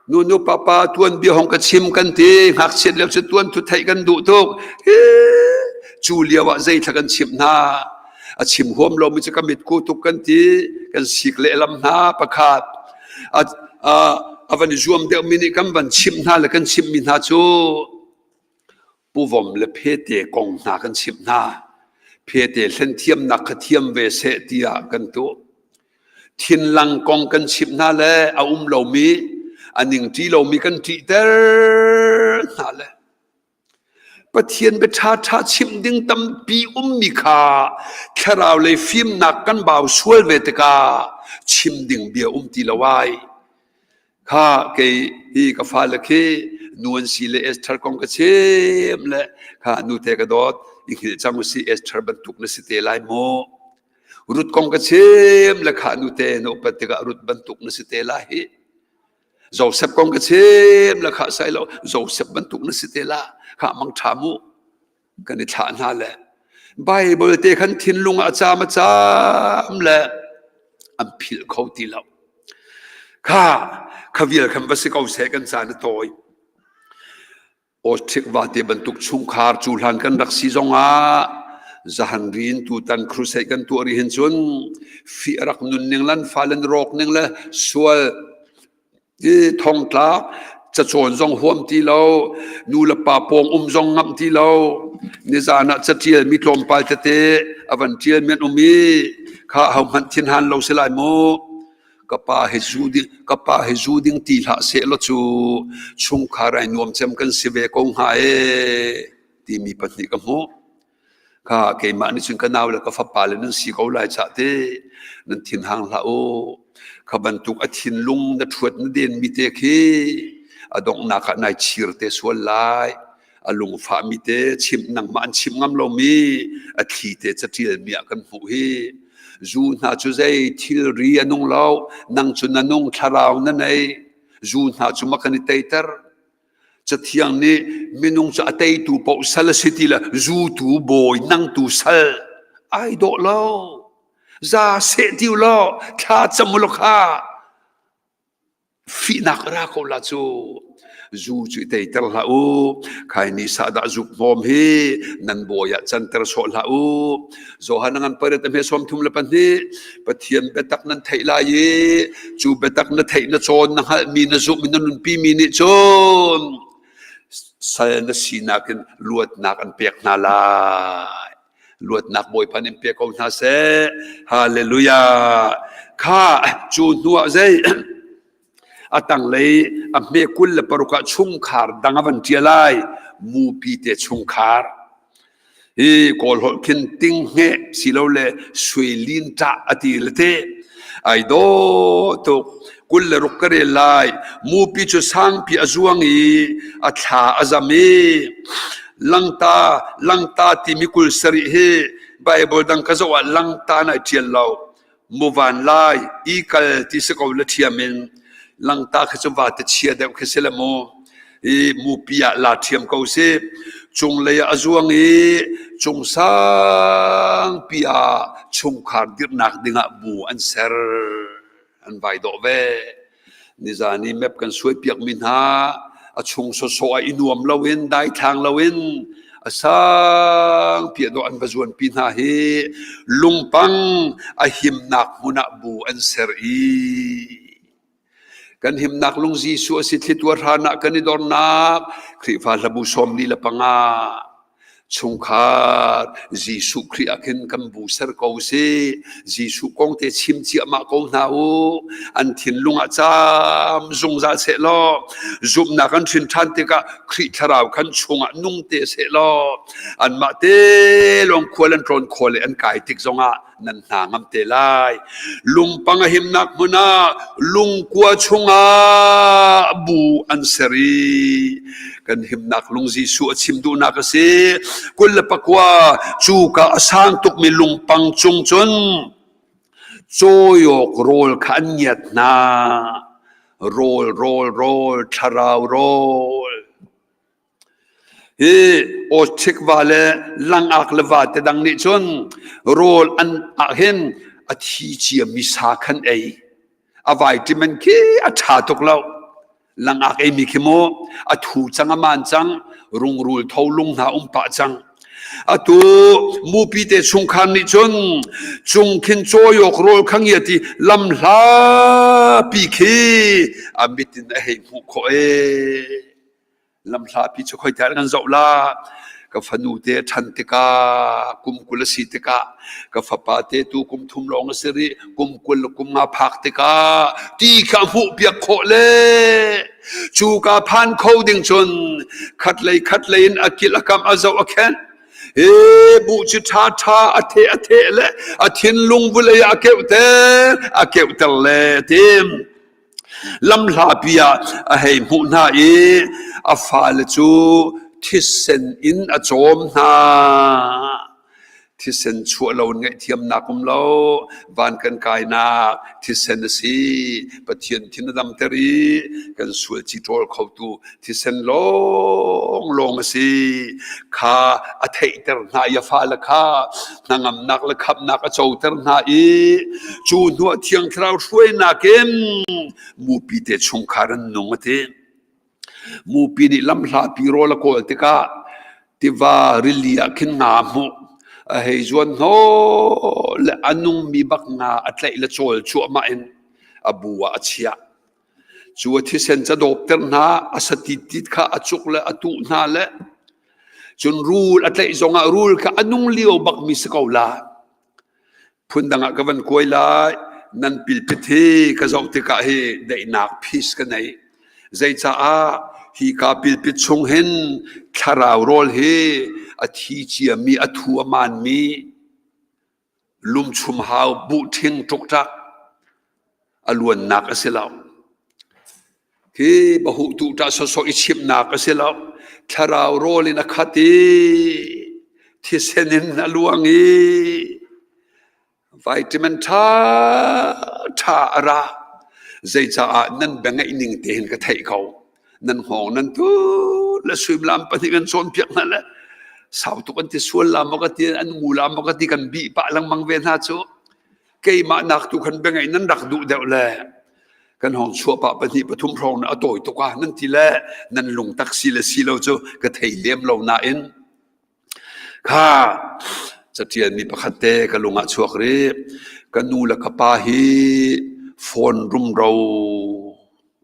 Nunu papa tuan bia hong ka chim kan ti. Ngakchiat lio cu tuan thu theih kan duh tuk. Cu lio ah zeithla kan chimh hna. A chim huam lomi cu ka mitku tuk kan ti. Kan sik lehlam hna pakhat. A, a, a van i zuam deuhmi nih kan van chimh hna le kan chimhmi hna cu Puvom le phete kong hna kan chimh hna. Phete hlen thiamnak kha thiam ve seh tiah kan tuah. Thinlang kong kan chimh hna le a um lomi, a ningṭi lomi kan ṭihter hna le Pathian bia ṭhaṭha chimh ding tampi ummi kha thlarau lei fimnak kan bau sual ve tikah chim ding bia um ti lo ai. Kha kei hi ka fale khi nu an si le Esther kong ka chim le kha nute ka dawt i hngilh cang usih Esther bantuk na si te lai mu. Ruth kong ka chim le kha nute na upat tikah Ruth bantuk na si te lai hi. Joseph kong ka chim le kha sai lo Joseph bantuk na si te la kha mang ṭha mu kan i thlah hna le Bible te khan thinlung ah a caam a caam le an philh kho ti lo. Kha kha vial khan va si ko seh kan caan a tawi. Ostrich vate bantuk chungkhar cu hlan kan rak si zongah zahan rin tutan crusade kan tuah ri hin cun fi a rak nun ning lan fa len rawk ning le sual i thongtlak cacawn zong huam ti lo nu le pa pawng um zong ngamh ti lo nizan ah catial mi tlawmpal tete a van tial men um i kha ho hmanh thin han lo si lai mu Ka pa hi zu ding ka pa hi zu ding ti hlah seh law cu chungkhar ai nuam cem kan si ve ko hnga ee timi pahnih ka hmuh. Kha keimah nih cun ka nau le ka fapa le nan si ko lai cah te nan thin hang hlah u. Kha bantuk a thinlung na ṭhuat na den mi te khi a donghnak ah nai chir te sual lai. A lungfahmi te chimh nangmah an chimh ngam lomi a thli te caṭialmi ah kan hmuh hi. Zu hna cu zei thilri a nung lo, nang cu na nung thlarau na nei. Zu hna cu ma kan i teiter. Cathiang nih minung cu a teitu paoh sal a si ti le zu tu bawi nang tu sal ai dawh lo. Za seh ti u law thla cam u law kha. Fihnak a ra ko la cu. Zu cu i teiter hlah u. Khaini sahdah zuk hnawm hi nan bawi ah canter sawh hlah u. Johan a ngan pariat a hme 32. Pathian biatak nan theih lai i cu biatak na theih na cawn na hngalhmi na zumh i na nunpimi nih cun sal na sinak in luatnak an pek hna lai. Luatnak Bawipa nih pe ko hna seh. Hallelujah. Kha cu hnu ah zei a tanglei a hme 26 ah chungkhar dang a van ṭial lai. Mupi te chungkhar. Hi Kawl holh khin tinghnge silole suilin ṭah a ti le te. Ai dawh tuk. 26 ka rel lai. Mupi cu sangpi a zuang i a thla a zam i langta langta timi 27 hi Bible dang ka zoh ah langta nai ṭial lo. Muvan lai i kal ti si ko la ṭhiam in langta khi cu vate chia deuh khi si le mu. I mupi ah la ṭhiam ko si. Cunglei ah a zuang i cung sangpi ah chungkhar dirhnak dingah bu an ser. An vai dawh ve. Nizan i map kan suai piakmi hna a chung sawsawh ah i nuam loin daithlang loin a sang piah dawh an va zuanpi hna hi lungpang a himnak hmun ah bu an ser i kan himnak lung Jesuh a si thlitu hran ah kan i dornak Khrihfa hlabu 45 Chungkhar Jesuh Khrih ah khin kan bu ser ko si. Jesuh kong te chim ciahmah ko hna u. An thinlung ah caam zungzal seh law zumhnak an hrin ṭhan tikah Khrih thlarau khan chungah nung te seh law anmah te lawng khual an tlawn khawh le an kai tik zongah nan hna ngam te lai. Lungpang a himnak hmun ah lungkua chungah bu an ser i kan himnak lung Jesuh a chim duhnak a si. 29 cuka a sang tukmi lungpang cung cun cawawk rawl kha an ngiat hna. Rawl, rawl, rawl, thlarau rawl. Hi awṭhik va le langak le vate dang nih cun rawl an ahhin a thi ciami sa khan ei. A vitamin khi a ṭha tuk lo. Langak eimi khi mu a thu cang a maan cang rungrul tho lung hna um pah cang. Atu mupi te chungkhar nih cun cung khin cawawk rawl kha ngiat i lamhlapi khi a mit in a hei hmuh khawh ee. Lamhlapi cu khoi dah kan zoh la? Ka fanu te a ṭhan tikah kum 20 a si tikah ka fapa te tu kum thum lawng a si rih kum 20 le kum nga phak tikah ti kha hmuh piak khawh le cu ka phan kho ding cun khatlei khatlei in a kil a kam a zoh a khenh he buh cu ṭha ṭha a the a the le a thinlung vulei ah a keuhter a keuhter le tim Lamhlapi ah a hei hmuh hna i a fale cu thisen in a cawm hna. Thisen chuah lo in ngaihthiamnak um lo, van kan kainak thisen a si. Pathian thin a damter i kan sual ci ṭawl khotu thisen lawnglawng a si. Kha a theihter hna i a fale kha hnangamnak le khamhnak a coter hna i cu hnuah Thiang Thlarau hruainak in mupi te chungkhar an nung a ti. Mupi nih lamhlapi rawl a kawl tikah tiva rili ah khin nga a hmuh. A hei zuan hnawh le a nungmi bak nga a tlaih le cawl cuahmah in a bu ah a chiah. Cu a thisen ca dawpter hna, a satitit kha a cuk le a tuh hna le cun rul a tlaih zongah rul kha a nung lio bakmi si ko la. Phundang ah ka van kuai lai, nan pilpit hi ka zoh tikah hi daihnak peace ka nei. Zeicaah hi ka pilpit chung hin thlarau rawl hi a thi ciami, a thu a maanmi, lumchum hau buhṭhing ṭukṭak a luannak a si lo. Hi bahuh tuhṭah sawsawh i chimhnak a si lo. Thlarau rawl in a khat i thisen in a luang i vitamin ṭha ṭha a ra. Zeicaah nan bia ngaih ning te hin ka theih ko. Nan hngawng nan tut le suimilam pahnih kan cawnpiak hna le sau tuk an ti sual la maw ka ti an ngu la maw ka ti kan bih pah lengmang ve hna cu. Keimah nak tu khan bia ngaih nan rak duh deuh le. Kan hong chuah pah pahnih pathum hrawng na a tawi tuk ah nan ti le nan lung tak si le si lo cu ka thei lem lo nain kha catialmi pakhat te ka lung ah chuak rih. Ka nu le ka pa hi phone rumro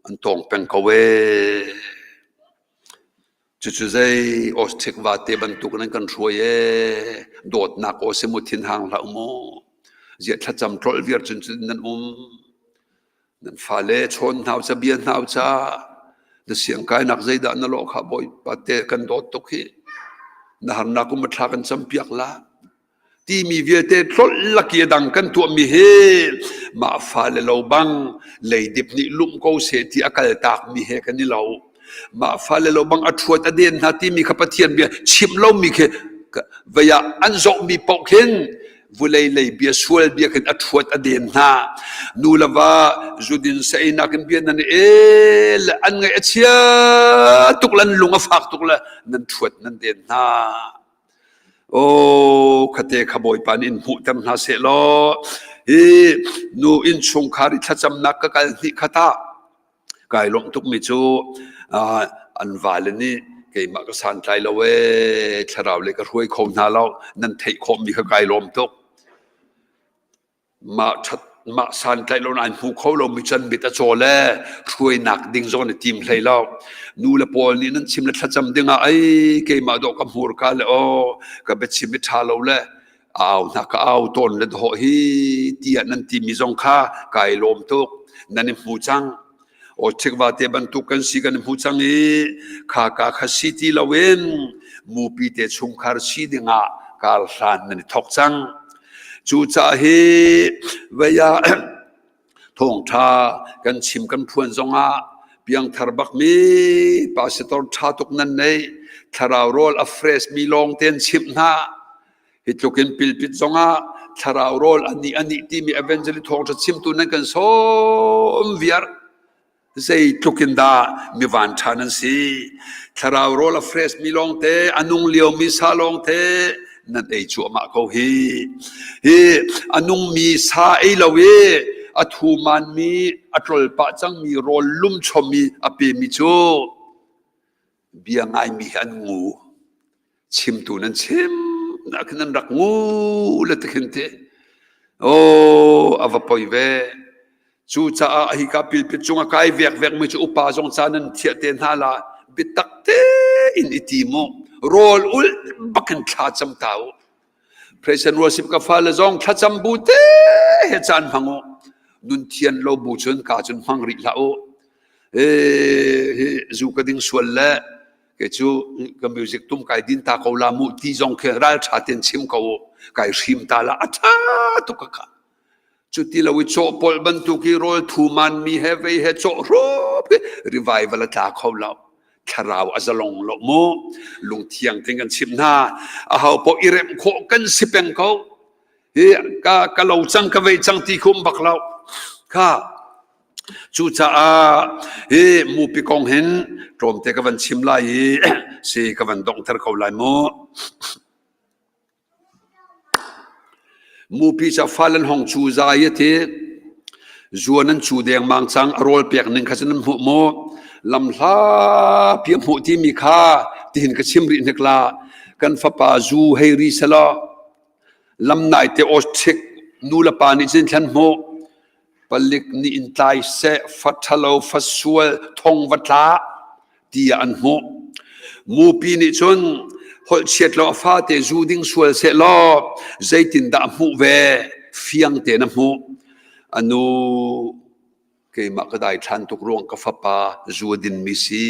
an tawng peng ko ee. Cucu zei Austric vate bantuk nan kan hruai ee. Dawtnak aw si mu thinhang hlah u mu. Ziah thlacam tlolh viar cun cun nan um. Nan fale chawn hnau ca bia hnau ca na siangkainak zeidah na lawh kha Bawipa te kan dawt tuk hi. Na harnak um a thla kan campiak la. Timi vialte tlolh laki a dang kan tuahmi hi mah fale lo bang leidip nih lumh ko seh ti a kaltakmi he kan i lo. Mah fale lo bang a ṭhuat a den hna timi kha Pathian bia chim lomi khi vei ah an zohmi paoh khin vulei lei bia sual bia khin a ṭhuat a den hna. Nu le va zudin saeinak in bia nan i le an ngaih a chia tuk le an lung a fak tuk le nan ṭhuat nan den hna. Aw khate kha Bawipa nih in hmuhter hna seh law hi nu innchungkhar i thlacamnak ka kal hnih khat ah kai lawmh tukmi cu an vale nih keimah ka santlai lo ee thlarau le ka hruai kho hna lo nan theih khawhmi kha kai lawm tuk. Mah ṭhat mah santlaih lo nain hmu kho lomi can mit a caw le hruainak ding zong an i tim hlei lo. Nu le pawl nih nan chim le thlacam ding ah ei keimah dawh ka hmurka le aw ka biachim i ṭha lo le au hna ka au tawn le dawh hi tiah nan timi zong kha kai lawm tuk. Nan i hmu cang. Aw ṭhikva te bantuk kan si kan i hmu cang i kha ka kha si ti loin mupi te chungkhar si dingah kar hlan nan i thawk cang. Cucaah hi vei ah thawngṭha kan chim kan phuan zongah piangthar bakmi pastor ṭha tuk nan nei thlarau rawl a fresh mi lawng ten chimh hna hi tluk in pilpit zongah thlarau rawl anih anih timi evangelist thawngṭha chimtu nan kan sawm viar Zeitluk in dah mi vanṭha nan si. Thlarau rawl a fresh mi lawngte, a nung liomi sa lawngte nan ei cuahmah ko hi. Hi a nungmi sa ei lo i a thu manmi, a tlolpah cangmi rawl lum chommi a pemi cu bia ngaimi hi an ngu. Chimtu nan chim nak khin nan rak ngu le ti khin ti. Oh, a va poi ve. Cucaah hika pilpit cung a kai vekvek mi cu upa zong ca nan thiah te hna la biatak tein i tim u. Rawl ulh bakin thla cam ta u. Praise and worship ka fale zong thlacam bu te he caan hmang u. Nun thian lo bu cun ka cun hmang rih hlah u. Hi zu ka ding sual le kei cu ka music tum kai din ta ko la mu ti zong khi ral tha ten chim ko u. Kai hrim ta la a tha tuk ka. Cuti lo i cawhpolh bantuk i rawl thuman mi he vei he cawh hrup i revival a tla kho lo. Thlarau a zalong lo mu. Lungthiang ting kan chimh hna. Aho paoh i remh khawh kan si peng ko. Hi ka, ka lo cang ka vei cang ti khum bak lo. Kha cucaah hi mupi kong hin tlawmte ka van chim lai i si ka van donghter ko lai mu. Mupi cu fal an hong cu zai a ti. Zuan an cu dengmang cang. A rawl pek ning kha cu nan hmuh maw? Lamhla pi a hmuh timi kha tihin ka chim rih hnik la. Kan fapa zu hei ri selaw lam nai te awṭhik nu le pa nih cun thlan hmuh. Palik nih in tlai seh, fa ṭhalo, fa sual, thong va tla tiah an hmuh. Mupi nih cun holh chiat lo a fate zu ding sual seh law zeitindah a hmuh ve? Fiang tein a hmuh. A nu keimah ka daithlan tuk ruang ka fapa zu a dinmi si.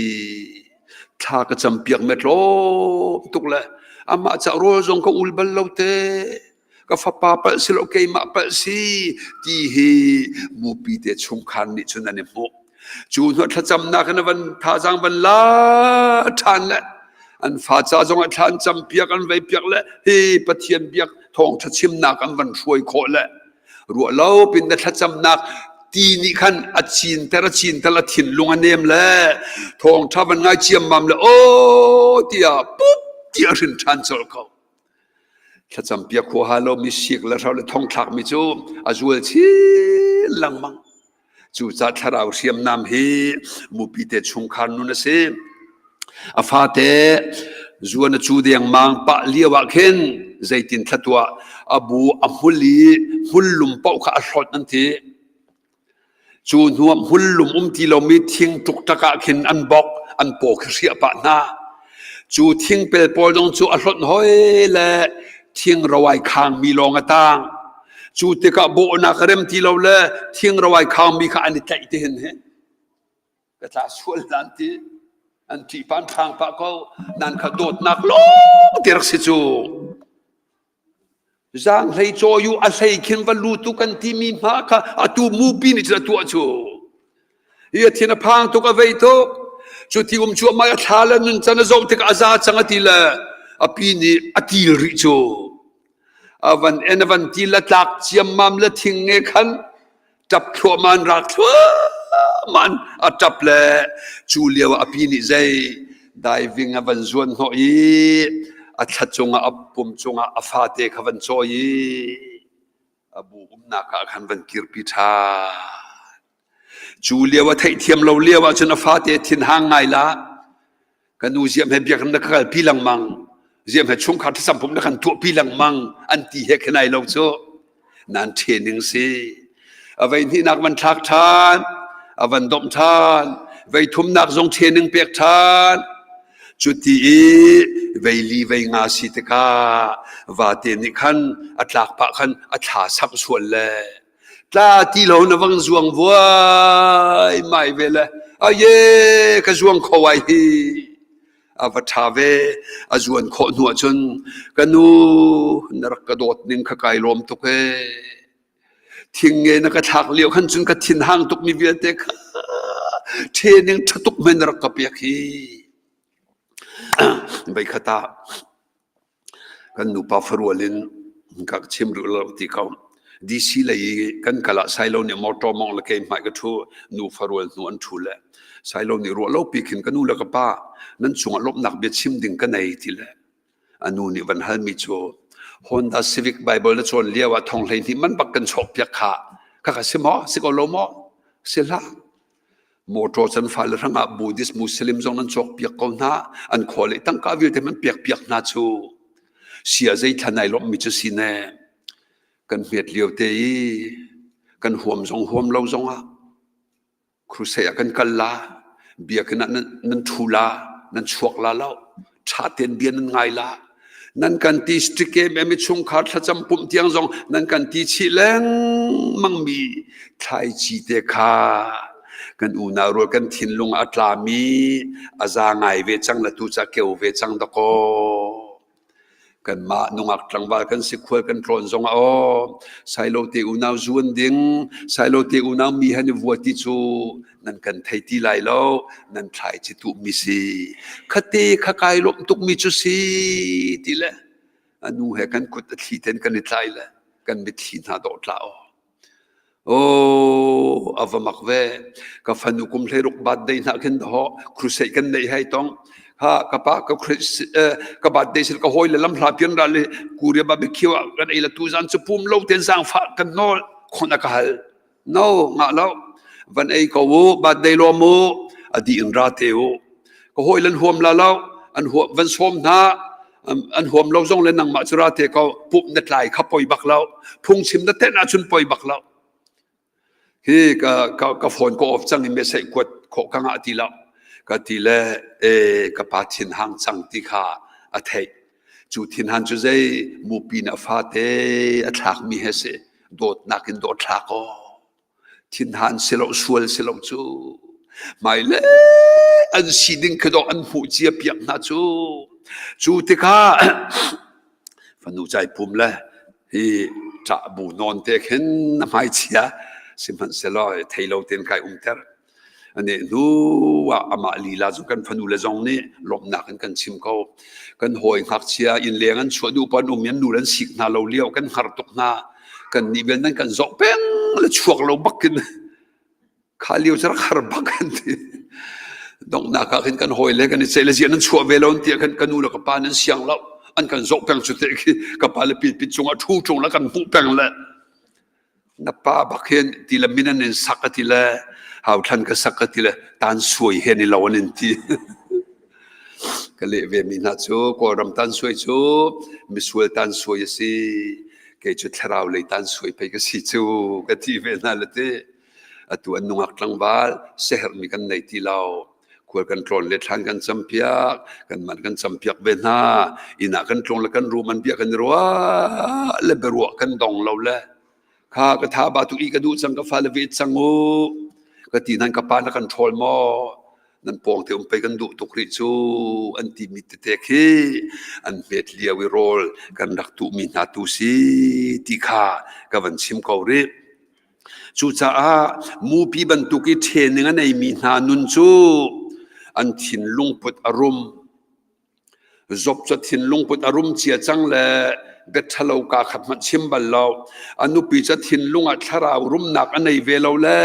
Thla ka campiak me tlawm tuk le amah ca rawl zong ka ul bal lo te. Ka fapa palh si lo keimah palh si ti hi mupi te chungkhar nih cun an i hmuh. Cu hnu thlacamnak in van thazaang van la ṭhan le an fa ca zong ah thla an campiak an vei piak le hi Pathian biak thawngṭha chimnak an van hruai khawh le ruah lo pin na thlacamnak ti nih khan a cinter a cinter a thinlung a nem le thawngṭha van ngai ciammam le aw tiah pup tiah hrin ṭhan colh ko. Thlacam piak huaha lomi sik le hro le thongthlakmi cu a zual chin lengmang. Cucaah thlarau hriamnam hi mupi te chungkhar nun a si. A fate zuan a cu dengmang pah lio ah khin zeitin thla tuah a bu a hmul i hmullum paoh kha a hlawt an ti. Cu hnu ah hmullum um ti lomi thing ṭukṭak ah khin an bok, an paw khi hriah pah hna. Cu thingpel pawl zong cu a hlonh hoi le thing ro ai khangmi lawng a tang. Cu tikah bawhnak a rem ti lo le thing ro ai khangmi kha an i tlaih ti hin hi. Ka tla sual hna an ti. An ṭih pah an ṭhang pah ko. Nan kha dawtnak lawng ti rak si cu. Zaanghlei cawi u a hlei khin va lut u kan timi hma kha atu mupi nih cun a tuah cu. Hi a thin a phang tuk a vei tuk. Cu ti um cuahmah i a thla le nuncan a zoh tikah a za cang a ti le a pi nih a til rih cu. A van en a van til a tlak ciammam le thing nge khan ṭap thluahmah in rak thluahmah in a ṭap le cu lio ah a pi nih zei diving a van zuan hnawh i a thla cungah a pum cungah a fate kha van cawi i a bu umnak ah khan van kirpi ṭhan. Cu lio a theihthiam lo lio ah cun a fate thinhang ngai la Ka nu ziam he biakinn na ka kalpi lengmang, ziam he chungkhar thlacam pumh na kan tuahpi lengmang an ti he khin ai lo cu. Nan training si. A vei hnihnak van thlak ṭhan, a van domh ṭhan, vei thumnak zong training pek ṭhan. Cuti i vei li vei nga si tikah vate nih khan a tlak pah khan a thla samh sual le Tla ti lo na vang zuang vuai mai ve le aye ka zuang kho ai hi a va ṭha ve a zuan khawh hnu ahcun ka nu na rak ka dawt ning kha kai lawm tuk ee thing nge na ka thlak lio khan cun ka thin hang tuk mi vialte kha training ṭha tuk men na rak ka pek hi Veikhat ah Kan nupa farual in ka chim rih lo ti ko. DC lei i kan kal ah Sailo nih motor mawngh le keimah ka ṭhu, nu farual hnu an ṭhu le Sailo nih ruah lo pi khin ka nu le ka pa nan cungah lawmhnak bia chim ding ka nei ti le a nu nih van halmi cu Honda Civic Bible na cawn lio ah thong 12 man bak kan chawk piak kha khakha si maw si ko lo maw si hlah Motor can fale hrangah Buddhist Muslim zong nan cawk piak ko hna. An khua le tangka vialte man piak piak hna cu. Sia zei thla nai lawmh mi cu si ne. Kan hmet lio te i kan huam zong huam lo zong ah crusade ah kan kal la biakinn ah nan thu la nan chuak la lo ṭha tein bia nan ngai la Nan kan ti strict em i chungkhar thlacam pumh tiang zong nan kan ti chih lengmang mi thlaici te kha kan unau rual kan thinlung a tlami a za ngai ve cang la tu ca keu ve cang dakaw. Kanmah nungak tlangval kan si khual kan tlawn zong ah aw sailo te unau zuan ding sailo te unau mi han i vua ti cu nan kan thei ti lai lo nan thlai ci tuh mi si khate kha kai lawm tuk mi cu si ti le a nu he kan kut a thli ten kan i tlai le kan mitthli hna dawh tla aw Oh, a va mak ve. Ka fanu kum 16 birthday hna khin ho crusade kan nei hai tong. Ha ka pa ka ka birthday sil ka hoi le lam hla pian ra le Korea barbecue kan ei la tu zan chu pum lo ten sang fa kan nol khon a ka hal. No, ngah lo. Van ei ko u, birthday lawm u, a di in ra te u. Ka hawi lan huam la lo, an huam van sawm hna, an huam lo zong le nangmah cu ra te ko, pup na tlai kha poi bak lo, phungchim na tenh ahcun poi bak lo. Hi ka ka ka phone ka off cang i message kuat khawh ka ngah ti lo. Ka ti le e ka pa thin hang cang ti kha a theih. Cu thinhan cu zei mupi na fate a thlakmi he si dawtnak in dawt thlak aw. Thinhan si lo sual si lo cu. Mai le an si ding khi dawh an hmuh cia piak hna cu. Cu tikah fanu cai pum le hi ṭah bu nawn te khin na hmai chia sihmanhsehlaw thei lo tein kai umter. Ane hnu ah amah lila cu kan fanu le zong nih lawmhnak in kan chim ko. Kan hawi ngakchia innleng an chuah duh pan um in nu an sik hna lo lio kan hngar tuk hna. Kan nih bel nan kan zoh peng le chuak lo bak in kha lio cu rak har bak an ti. Donghnak ah khin kan hawi le kan i ceih le ziah nan chuah ve lo an ti ah khan ka nu le ka pa nan siang lo. An kan zoh peng cu te khi ka pa le pit pit cungah ṭhu ṭung la kan hmuh peng le. Na pa bak hin ti le min an in sak a ti le hau thlan ka sak a ti le tan suai he ni lo an in ti. Ka leh ve mi hna cu Kawlram tan suai cu misual tan suai a si. Kei cu thlarau lei tan suai pei ka si cu ka ti ve hna le ti. Atu an nungak tlangval siaherhmi kan nei ti lo. Khual kan tlawn le thlan kan campiak, kan man kan campiak ve hna. Inn ah kan tlung le kan rum an bia kan i ruah le biaruah kan dong lo le kha ka tha ba tu i ka duh cang ka fale ve cang u ka ti nan ka pa na kan ṭhawl maw nan pawng te um pei kan duh tuk rih cu an ti mi tete khi an hmet lio i rawl kan rak tuh mi hna tu si ti kha ka van chim ko rih. Cucaah mupi bantuk i training a neimi hna nun cu an thinlung put a rum. Job cu thinlung put a rum cia cang le bia ṭhalo kaa khat hmanh chim bal lo. A nupi cu thinlung ah thlarau rumnak a nei ve lo le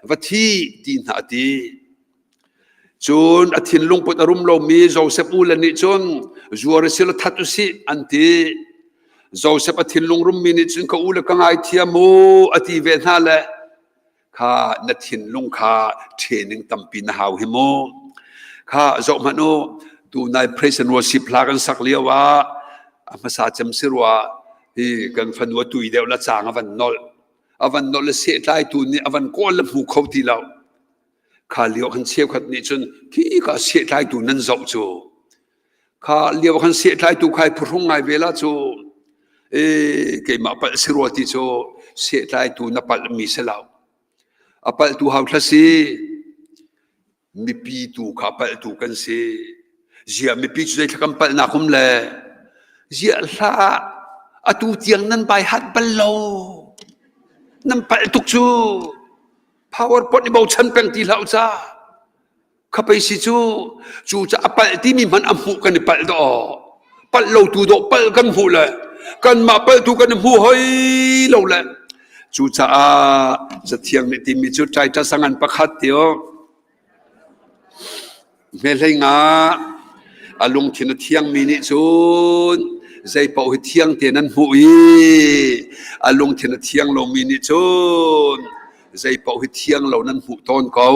va thi ti hna a ti. Cun a thinlung put a rum lomi Josef u le nih cun zuar i sila that usih an ti. Josef a thinlung rummi nih cun ka u le ka ngaithiam u a ti ve hna le kha na thinlung kha training tampi na hau hi mu. Kha zoh hmanh u tunai praise and worship hla kan sak lio ah a hmasa cem si rua hi kan fanu a tui deuh la caang a van nolh a van nolh le sehtlaitu nih a van kawl le hmu kho ti lo. Kha lio khan cheukhat nih cun khi ka sehtlaitu nan zoh cu kha lio khan sehtlaitu khai phuhrung ngai ve la cu e keimah palh si rua ti cu sehtlaitu na palh mi si lo a palhtu hau thla si mipi tu kha palhtu kan si zia mipi cu zeithla kan palhnak um le zia hla atu tiang nan bai hat bal lo nan palh tuk cu PowerPoint i bochan peng ti hlah u ca. Khapei si cu cu ca a palh timi hmanh a hmuh kan i palh dawh. Palh lo tu dawh palh kan hmuh le kanmah palh tu kan i hmu hoi lo le cucaah zathiang nih timi cu Titus a ngan pakhat ti o. Hmehlei nga a lungthin a thiangmi nih cun zeipaoh hi thiang tein an hmuh i a lungthin a thiang lomi nih cun zeipaoh hi thiang lo nan hmuh tawn ko.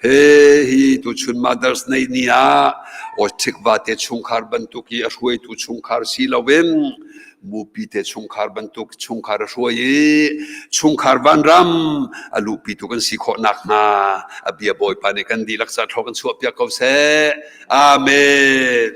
He hi tuchun Mother's Day ni ah Awṭhik vate chungkhar bantuk i a hruaitu chungkhar si loin mupi te chungkhar bantuk chungkhar a hruai i chungkhar vanram a luhpitu kan si khawh nakhnga a bia Bawipa nih kan dihlak ca thlawh kan chuahpiak ko seh. Amen.